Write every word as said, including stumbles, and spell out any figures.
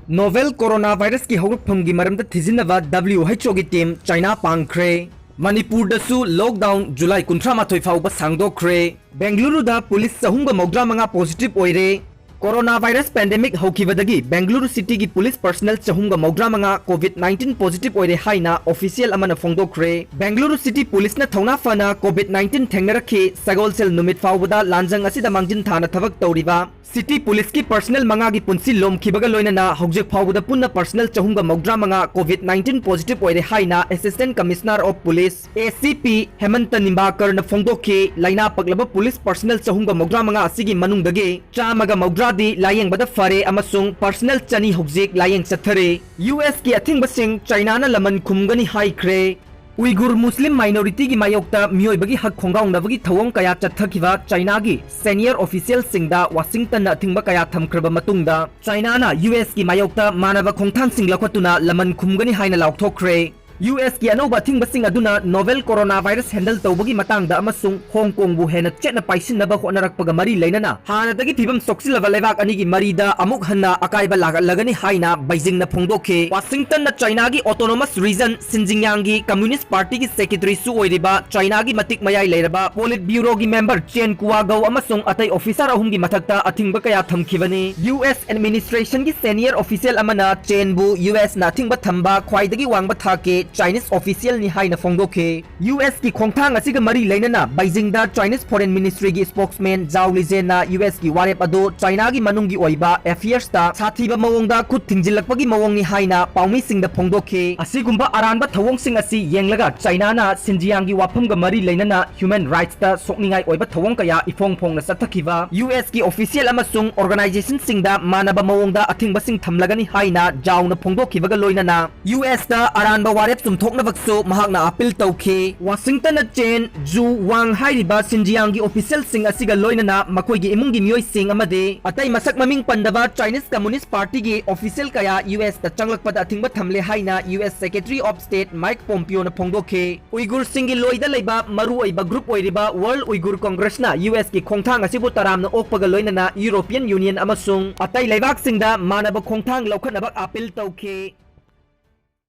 Novel coronavirus ꯀꯤ ꯍꯧꯔꯛꯐꯝꯒꯤ ꯃꯔꯝꯗ ꯊꯤꯖꯤꯟꯅꯕ W H O ꯒꯤ team ꯆꯥꯏꯅꯥ ꯄꯥꯡꯈ꯭ꯔꯦ꯫ ꯃꯅꯤꯄꯨꯔꯗꯁꯨ lockdown July ꯀꯨꯟꯊ꯭ꯔꯥ ꯃꯥꯊꯣꯏ ꯐꯥꯎꯕ ꯁꯥꯡꯗꯣꯛꯈ꯭ꯔꯦ꯫ ꯕꯦꯡꯒꯂꯨꯔꯨꯗ police ꯆꯍꯨꯝꯒ ꯃꯧꯗ꯭ꯔꯥ ꯃꯉꯥ positive ꯑꯣꯏꯔꯦ꯫ Coronavirus pandemic ꯍꯧꯈꯤꯕꯗꯒꯤ Bengaluru cityꯒꯤ police personnel ꯆꯍꯨꯝꯒ ꯃꯧꯗ꯭ꯔꯥ ꯃꯉꯥ COVID nineteen positive ꯑꯣꯏꯔꯦ ꯍꯥꯏꯅ official ꯑꯃꯅ ꯐꯣꯡꯗꯣꯛꯈ꯭ꯔꯦ꯫ ꯕꯦꯡꯒꯂꯨꯔꯨ city policeꯅ ꯊꯧꯅꯥ ꯐꯅ COVID nineteen ꯊꯦꯡꯅꯔꯛꯈꯤ꯫ ꯁꯒꯣꯜꯁꯦꯜ ꯅꯨꯃꯤꯠ ꯐꯥꯎꯕꯗ ꯂꯥꯟꯖꯪ ꯑꯁꯤꯗ ꯃꯥꯡꯖꯤꯟ ꯊꯥꯅ ꯊꯕꯛ ꯇꯧꯔꯤꯕ city policeꯀꯤ personnel ꯃꯉꯥꯒꯤ ꯄꯨꯟꯁꯤ ꯂꯣꯝꯈꯤꯕꯒ ꯂꯣꯏꯅꯅ ꯍꯧꯖꯤꯛ ꯐꯥꯎꯕꯗ ꯄꯨꯟꯅ personnel ꯆꯍꯨꯝꯒ ꯃꯧꯗ꯭ꯔꯥ ꯃꯉꯥ COVID nineteen positive ꯑꯣꯏꯔꯦ ꯍꯥꯏꯅ Assistant Commissioner of Police, A C P, ꯍꯦꯃꯟꯇ ꯅꯤꯝꯕꯥꯀꯔꯅ ꯐꯣꯡꯗꯣꯛꯈꯤ꯫ ꯂꯥꯏꯅꯥ ꯄꯛꯂꯕ police personnel ꯆꯍꯨꯝꯒ ꯃꯧꯗ꯭ꯔꯥ ꯃꯉꯥ ꯑꯁꯤꯒꯤ ꯃꯅꯨꯡꯗꯒꯤ ꯆꯥꯝꯃꯒ ꯃꯧꯗ꯭ꯔꯥꯗꯤ ꯂꯥꯌꯦꯡꯕꯗ ꯐꯔꯦ ꯑꯃꯁꯨꯡ personnel ꯆꯅꯤ ꯍꯧꯖꯤꯛ ꯂꯥꯌꯦꯡ ꯆꯠꯊꯔꯤ꯫ U S ꯀꯤ ꯑꯊꯤꯡꯕꯁꯤꯡ ꯆꯥꯏꯅꯥꯅ ꯂꯃꯟ ꯈꯨꯝꯒꯅꯤ ꯍꯥꯏꯈ꯭ꯔꯦ꯫ ꯎꯏꯒꯨꯔ ꯃꯨꯁꯂꯤꯝ minorityꯒꯤ ꯃꯥꯌꯣꯛꯇ ꯃꯤꯑꯣꯏꯕꯒꯤ ꯍꯛ ꯈꯣꯡꯒꯥꯎꯅꯕꯒꯤ ꯊꯧꯑꯣꯡ ꯀꯌꯥ ꯆꯠꯊꯈꯤꯕ ꯆꯥꯏꯅꯥꯒꯤ senior officialꯁꯤꯡꯗ ꯋꯥꯁꯤꯡꯇꯟꯅ ꯑꯊꯤꯡꯕ ꯀꯌꯥ ꯊꯝꯈ꯭ꯔꯕ ꯃꯇꯨꯡꯗ, ꯆꯥꯏꯅꯥꯅ U S ꯀꯤ ꯃꯥꯌꯣꯛꯇ ꯃꯥꯟꯅꯕ ꯈꯣꯡꯊꯥꯡꯁꯤꯡ ꯂꯧꯈꯠꯇꯨꯅ ꯂꯃꯟ ꯈꯨꯝꯒꯅꯤ ꯍꯥꯏꯅ ꯂꯥꯎꯊꯣꯛꯈ꯭ꯔꯦ꯫ U S ꯀꯤ ꯑꯅꯧꯕ ꯑꯊꯤꯡꯕꯁꯤꯡ ꯑꯗꯨꯅ novel coronavirus handle ꯇꯧꯕꯒꯤ ꯃꯇꯥꯡꯗ ꯑꯃꯁꯨꯡ ꯍꯣꯡ ꯀꯣꯡꯕꯨ ꯍꯦꯟꯅ ꯆꯦꯠꯅ ꯄꯥꯏꯁꯤꯟꯅꯕ ꯍꯣꯠꯅꯔꯛꯄꯒ ꯃꯔꯤ ꯂꯩꯅꯅ ꯍꯥꯟꯅꯗꯒꯤ ꯐꯤꯕꯝ ꯁꯣꯛꯆꯤꯜꯂꯕ ꯂꯩꯕꯥꯛ ꯑꯅꯤꯒꯤ ꯃꯔꯤꯗ ꯑꯃꯨꯛ ꯍꯟꯅ ꯑꯀꯥꯏꯕ ꯂꯥꯛꯂꯒꯅꯤ ꯍꯥꯏꯅ ꯕꯩꯖꯤꯡꯅ ꯐꯣꯡꯗꯣꯛꯈꯤ꯫ ꯋꯥꯁꯤꯡꯇꯟꯅ ꯆꯥꯏꯅꯥꯒꯤ autonomous region ꯁꯤꯟꯖꯤꯡꯌꯥꯡꯒꯤ Communist Partyꯒꯤ secretaryꯁꯨ ꯑꯣꯏꯔꯤꯕ ꯆꯥꯏꯅꯥꯒꯤ ꯃꯇꯤꯛ ꯃꯌꯥꯏ ꯂꯩꯔꯕ Politburoꯒꯤ member ꯆꯦꯟ ꯀꯨꯋꯥꯒꯧ ꯑꯃꯁꯨꯡ ꯑꯇꯩ officer ꯑꯍꯨꯝꯒꯤ ꯃꯊꯛꯇ ꯑꯊꯤꯡꯕ ꯀꯌꯥ ꯊꯝꯈꯤꯕꯅꯤ꯫ U S administrationꯒꯤ senior official ꯑꯃꯅ ꯆꯦꯟꯕꯨ U S ꯅ ꯑꯊꯤꯡꯕ ꯊꯝꯕ ꯈ꯭ꯋꯥꯏꯗꯒꯤ ꯋꯥꯡꯕ ꯊꯥꯛꯀꯤ Chinese officialꯅꯤ ꯍꯥꯏꯅ ꯐꯣꯡꯗꯣꯛꯈꯤ꯫ U S ꯀꯤ ꯈꯣꯡꯊꯥꯡ ꯑꯁꯤꯒ ꯃꯔꯤ ꯂꯩꯅꯅ ꯕꯩꯖꯤꯡꯗ Chinese Foreign Ministryꯒꯤ spokesman Zhao Lijianꯅ U S ꯀꯤ ꯋꯥꯔꯦꯞ ꯑꯗꯨ ꯆꯥꯏꯅꯥꯒꯤ ꯃꯅꯨꯡꯒꯤ ꯑꯣꯏꯕ affairsꯇ ꯁꯥꯊꯤꯕ ꯃꯑꯣꯡꯗ ꯈꯨꯠ ꯊꯤꯡꯖꯤꯜꯂꯛꯄꯒꯤ ꯃꯑꯣꯡꯅꯤ ꯍꯥꯏꯅ ꯄꯥꯎꯃꯤꯁꯤꯡꯗ ꯐꯣꯡꯗꯣꯛꯈꯤ꯫ ꯑꯁꯤꯒꯨꯝꯕ ꯑꯔꯥꯟꯕ ꯊꯧꯑꯣꯡꯁꯤꯡ ꯑꯁꯤ ꯌꯦꯡꯂꯒ ꯆꯥꯏꯅꯥꯅ ꯁꯤꯟꯖꯤꯌꯥꯡꯒꯤ ꯋꯥꯐꯝꯒ ꯃꯔꯤ ꯂꯩꯅꯅ human rightsꯇ ꯁꯣꯛꯅꯤꯡꯉꯥꯏ ꯑꯣꯏꯕ ꯊꯧꯑꯣꯡ ꯀꯌꯥ ꯏꯐꯣꯡ ꯐꯣꯡꯅ ꯆꯠꯊꯈꯤꯕ U S ꯀꯤ official ꯑꯃꯁꯨꯡ organizationꯁꯤꯡꯗ ꯃꯥꯟꯅꯕ ꯃꯑꯣꯡꯗ ꯑꯊꯤꯡꯕꯁꯤꯡ ꯊꯝꯂꯒꯅꯤ ꯍꯥꯏꯅ Zhaoꯅ ꯐꯣꯡꯗꯣꯛꯈꯤꯕꯒ ꯂꯣꯏꯅꯅ U S ꯇ ꯑꯔꯥꯟꯕ ꯋꯥꯔꯦꯞ ꯆꯨꯝꯊꯣꯛꯅꯕꯁꯨ ꯃꯍꯥꯛꯅ ꯑꯥꯄꯤꯜ ꯇꯧꯈꯤ꯫ ꯋꯥꯁꯤꯡꯇꯟꯗ ꯆꯦꯟ, ꯖꯨ, ꯋꯥꯡ ꯍꯥꯏꯔꯤꯕ ꯁꯤꯟꯖꯤꯌꯥꯡꯒꯤ ꯑꯣꯐꯤꯁꯤꯌꯦꯜꯁꯤꯡ ꯑꯁꯤꯒ ꯂꯣꯏꯅꯅ ꯃꯈꯣꯏꯒꯤ ꯏꯃꯨꯡꯒꯤ ꯃꯤꯑꯣꯏꯁꯤꯡ ꯑꯃꯗꯤ ꯑꯇꯩ ꯃꯁꯛ ꯃꯃꯤꯡ ꯄꯟꯗꯕ ꯆꯥꯏꯅꯤꯁ ꯀꯝꯃꯨꯅꯤꯁ ꯄꯥꯔꯇꯤꯒꯤ ꯑꯣꯐꯤꯁꯤꯌꯦꯜ ꯀꯌꯥ ꯌꯨ ꯑꯦꯁꯇ ꯆꯪꯂꯛꯄꯗ ꯑꯊꯤꯡꯕ ꯊꯝꯂꯦ ꯍꯥꯏꯅ U S secretary of state Mike Pompeo ꯐꯣꯡꯗꯣꯛꯈꯤ꯫ ꯎꯏꯒꯨꯔꯁꯤꯡꯒꯤ ꯂꯣꯏꯗ ꯂꯩꯕ ꯃꯔꯨꯑꯣꯏꯕ ꯒ꯭ꯔꯨꯞ ꯑꯣꯏꯔꯤꯕ ꯋꯥꯔꯜ ꯎꯏꯒꯨꯔ ꯀꯣꯡꯒ꯭ꯔꯦꯁꯅ ꯌꯨ ꯑꯦꯁꯀꯤ ꯈꯣꯡꯊꯥꯡ ꯑꯁꯤꯕꯨ ꯇꯔꯥꯝꯅ ꯑꯣꯛꯄꯒ ꯂꯣꯏꯅꯅ ꯌꯨꯔꯣꯄꯤꯌꯟ ꯌꯨꯅꯤꯌꯟ ꯑꯃꯁꯨꯡ ꯑꯇꯩ ꯂꯩꯕꯥꯛꯁꯤꯡꯗ ꯃꯥꯟꯅꯕ ꯈꯣꯡꯊꯥꯡ ꯂꯧꯈꯠꯅꯕ ꯑꯥꯄꯤꯜ ꯇꯧꯈꯤ꯫